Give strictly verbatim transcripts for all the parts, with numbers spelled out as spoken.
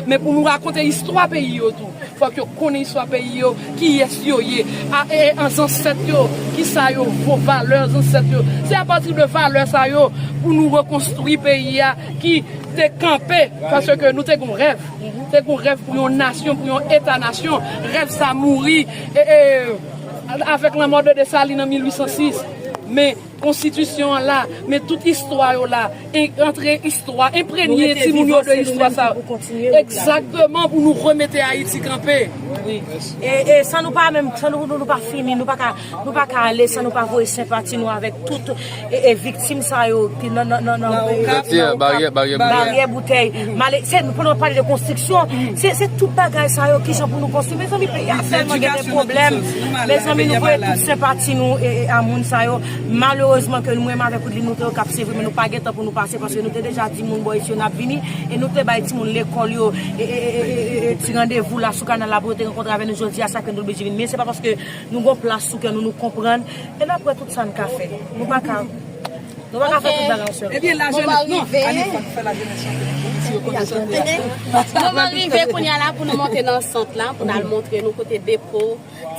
Men pou nou rakonte istwa peyi yo tou, fòk yo konnen istwa peyi yo, kiyès yo ye, a, e, e, an zansèt yo, kisa yo vo, valè zansèt yo. Se apati de valè sa yo pou nou rekonstwi peyi a ki te kanpe, paske nou te gon rèv. Te gon rèv pou yon nasyon, pou yon eta nasyon. Rèv sa mouri, e, e, avèk lanmò de Desalin an mil uit san sis. Men konstitisyon an la, men tout istwa yo la, e, antre istwa, enprenye timoun yo de istwa sa. Egzakteman, pou nou remete Ayiti kanpe. Wi. E, e san nou pa menm, san nou, nou, nou pa fini, nou pa ka, nou pa ka ale san nou pa voye senpati nou avèk tout, e, e viktim sa yo ki nan, nan, nan, nan, Nan Okap, Jodi a, nan Okap, baryè, baryè, baryè. Baryè, boutèy. Male, se, pou nou pale de konstriksyon, se, se tout bagay sa yo, kijan pou nou konstwi. Mezanmi, peyi a tèlman gen de pwoblèm. Mezanmi, nou voye tout senpati nou, e, e, a moun sa yo. Malerezman ke nou menm avèk Widlin nou te Okap, se vre, men nou pa gen tan pou nou pase, paske nou te deja di moun bò isi yo n ap vini, e nou te bay timoun lekòl yo, e, e, e, e, e, ti randevou la sou kanal la pou yo te rankontre avèk nou jodi a, sa ke nou oblije vin. Men se pa paske nou gon plas sou kè nou, nou konprann, e n ap wè tout sa n ka fè. Nou pa ka, nou pa ka fè tout bagay yon sèl kou. Ebyen, lajenès, non, Annie, fòk fè lajenès chante pou yo, si yo konn chante a. Moman rive kounye a la pou nou monte nan sant la, pou n al montre nou kote depo,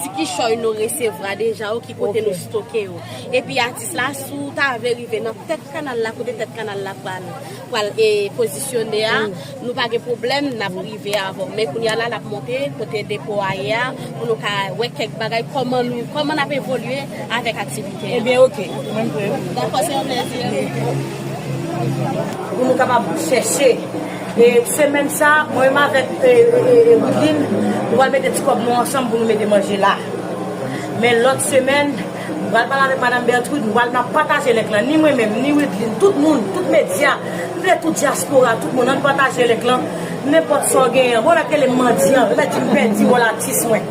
ti kichòy nou resevwa deja yo, ki kote nou stoke yo. Epi atis la, si w ta vle rive nan tèt kanal la, kote tèt kanal la pral, pral, e, pozisyone a, nou pa gen pwoblèm, n ap rive avè w. Men kounye a la, n ap monte kote depo a ye a, pou nou ka wè kèk bagay, kòman nou, kòman n ap evolye avèk aktivite a. Ebyen, oke, mwen m prè. Dakò, se yon plezi. Pou nou kapab chèche. E semèn sa, mwen menm avèk, e, e, e, Widlin, nou pral mete ti kòb nou ansanm pou nou mete manje la. Men lòt semèn, nou pral pale avèk Madanm Bertrude, nou pral, n ap pataje link lan, ni mwen menm, ni Widlin, tout moun, tout medya, nou vle tout dyaspora, tout moun, ann pataje link lan, nenpòt sa w genyen. Bon, yo mèt rele m mandyan, yo mèt di m pèdi wòl atis mwen.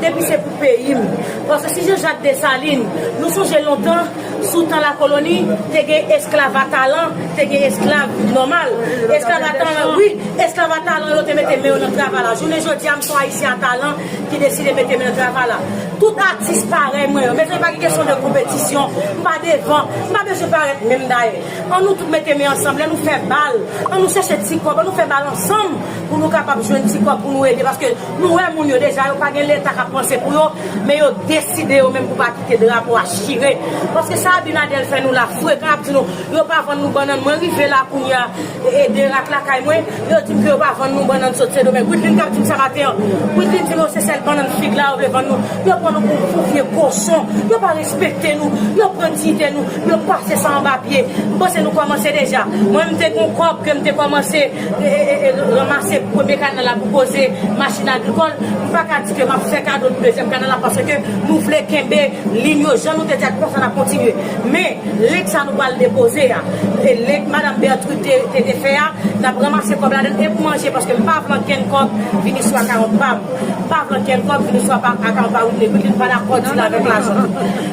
Depi se pou peyi m. Paske si Jean Jacques Dessalines, nou sonje lontan, sou tan lakoloni, te gen esklav a talan, te gen esklav nòmal. Esklav a talan, wi, esklav a talan yo te mete men yo nan travay la. Jounen jodi a, m se yon Ayisyen a talan ki deside mete men nan travay la. Tout atis parèy mwen yo. Mezanmi, pa gen kesyon de konpetisyon. M pa devan. M pa bezwen parèt menm dayè. Ann nou tout mete men ansanm. Lè nou fè bal, ann nou chèche ti kòb, ann nou fè bal ansanm pou nou kapab jwenn ti kòb pou nou ede. Paske nou wè moun yo deja, yo pa gen Leta k ap panse pou yo, men yo deside yo menm pou pa kite drapo a chire. Paske sa Abinader fè nou la frekan, ap di nou, yo pa vann nou bannann. Mwen rive la kounye a, e, e, de rak lakay mwen, yo di m ke yo pa vann nou bannann sot Sendomeng. Widlin k ap di m sa maten an. Widlin di m yo se sèl bannann fig la yo vle vann nou. Yo pran nou pou, pou vye kochon. Yo pa respekte nou. Yo pran diyite nou. Yo pase sa anba pye. M panse nou kòmanse deja. Mwen, m te gon kòb ke m te kòmanse, e, e, e, e, ranmase premye kanal la pou poze machin agrikòl. M pa ka di ke m ap fè kado pou dezyèm kanal la paske nou vle kenbe liy yo jan nou te di a, konsa n ap kontinye. Men, link sa nou pral depoze a, e link Madanm Bertrude te, te, te fè a, n ap ranmase kòb ladann e pou manje, paske m pa vle ankenn kòb vini sou akawont pa m. M pa vle ankenn kòb vini sou akawont pa Widlin. Widlin pa dakò di l avèk lajan.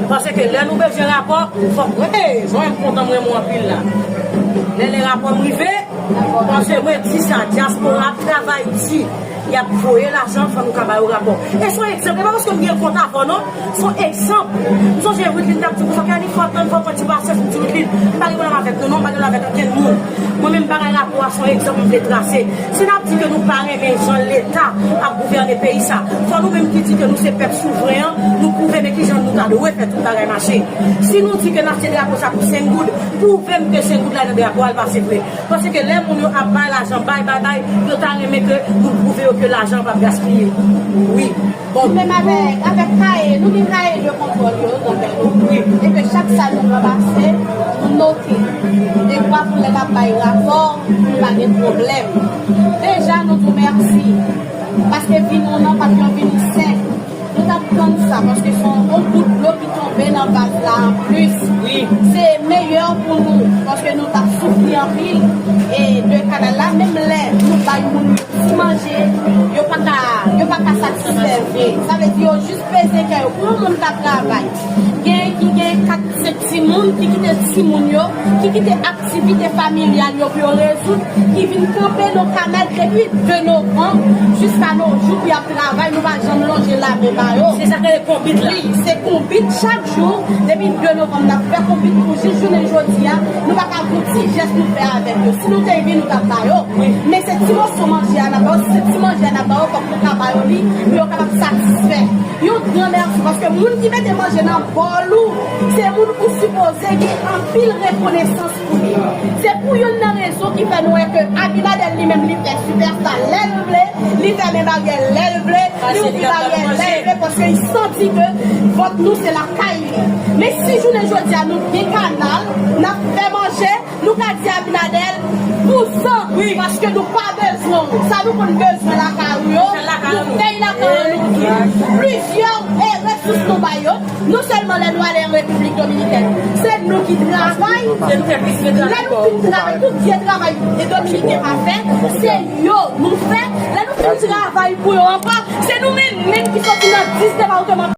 Paske lè nou bezwen rapò, fòk, hey, Joel, m kontan m renmen w anpil la. Lè, lè rapò m rive, paske mwen di sa, dyaspora ap travay di. Y ap voye lajan, fò nou ka ba yo rapò. E se yon egzanp, e pa paske m gen kont avè w non, se yon egzanp. M sonje Widlin t ap di konsa, Kèni, fò w tann, fò w pran ti pasyans, m di Widlin, m pa gen pwoblèm avèk nou non, m pa gen pwoblèm avèk okenn moun. Mwen menm bagay rapò a se yon egzanp m vle trase. Si n ap di ke nou pa renmen jan Leta ap gouvène peyi sa, fò nou menm ki di ke nou se pèp souvren an, nou pwouve men kijan Dwe fè tout bagay mache. Si nou di ke n achte drapo sa pou senk goud, pwouve m ke senk goud la nan drapo a l pase vre. Paske lè moun yo ap bay lajan, bay, bay, bay, yo ta renmen ke moun pwouve yo ke lajan p ap gaspiye. Wi. Bon. Menm avèk, avèk kaye, nou gen kaye de kontwòl yo nan men nou. Wi. E ke chak sa nou ranmase, nou note. Dekwa pou lè n ap bay rapò, nou pa gen pwoblèm. Deja, nou di w mèsi. Paske vi nou nan pa t yon vi nou senp. Nou t ap tann sa, paske se yon, yon gout dlo ki tonbe nan vaz la anplis. Wi. Se meyè pou nou, paske nou t ap soufri anpil e de kanal la, menm lè nou bay moun yo ti manje, yo pa ka, yo pa ka satisfè vre. Sa vle di yo jis peze kè yo. Pou yon moun ka travay, gen ki gen kat, senk timoun, ki kite timoun yo, ki kite aktivite familyal yo pou yo rezoud, ki vin kanpe nan kanal depi de novanm jiska nos jours pou y ap travay, nou pa janm lonje lamen ba yo. Se sa k rele konbit la. Wi, se konbit chak jou, depi de novanm n ap fè konbit pou jis jounen jodi a, nou pa ka gon ti jès nou fè avèk yo. Si nou te vin, nou t ap ba yo. Wi. Men se ti moso manje a n ap ba yo, si se ti manje a n ap ba yo, fòk nou ka ba yo li, pou yo kapab satisfè. Yon gran mèsi, paske moun ki mete manje nan bòl ou, se moun ou sipoze gen anpil rekonesans pou li. Se pou youn nan rezon ki fè nou wè ke Abinader li menm li fè Sipèsta lè l vle, li fèmen baryè lè l vle, li ouvri baryè lè l vle, paske li santi ke vant nou se lakay li. Men si jounen jodi a nou gen kanal, n ap fè manje, nou ka di Abinader, vouzan, wi, paske nou pa bezwen w. Sa nou konn bezwen lakay ou yo, nou fè l lakay nou tou. Plizyè, e, resous nou ba yo. Non sèlman lè nou ale an Repiblik Dominikèn, se nou ki travay. Lè nou fè plis de travay, tout vye travay e dominiken pa fè, se yo nou fè. Lè nou fin travay pou yo ankò, se nou menm menm ki soti nan dis depatman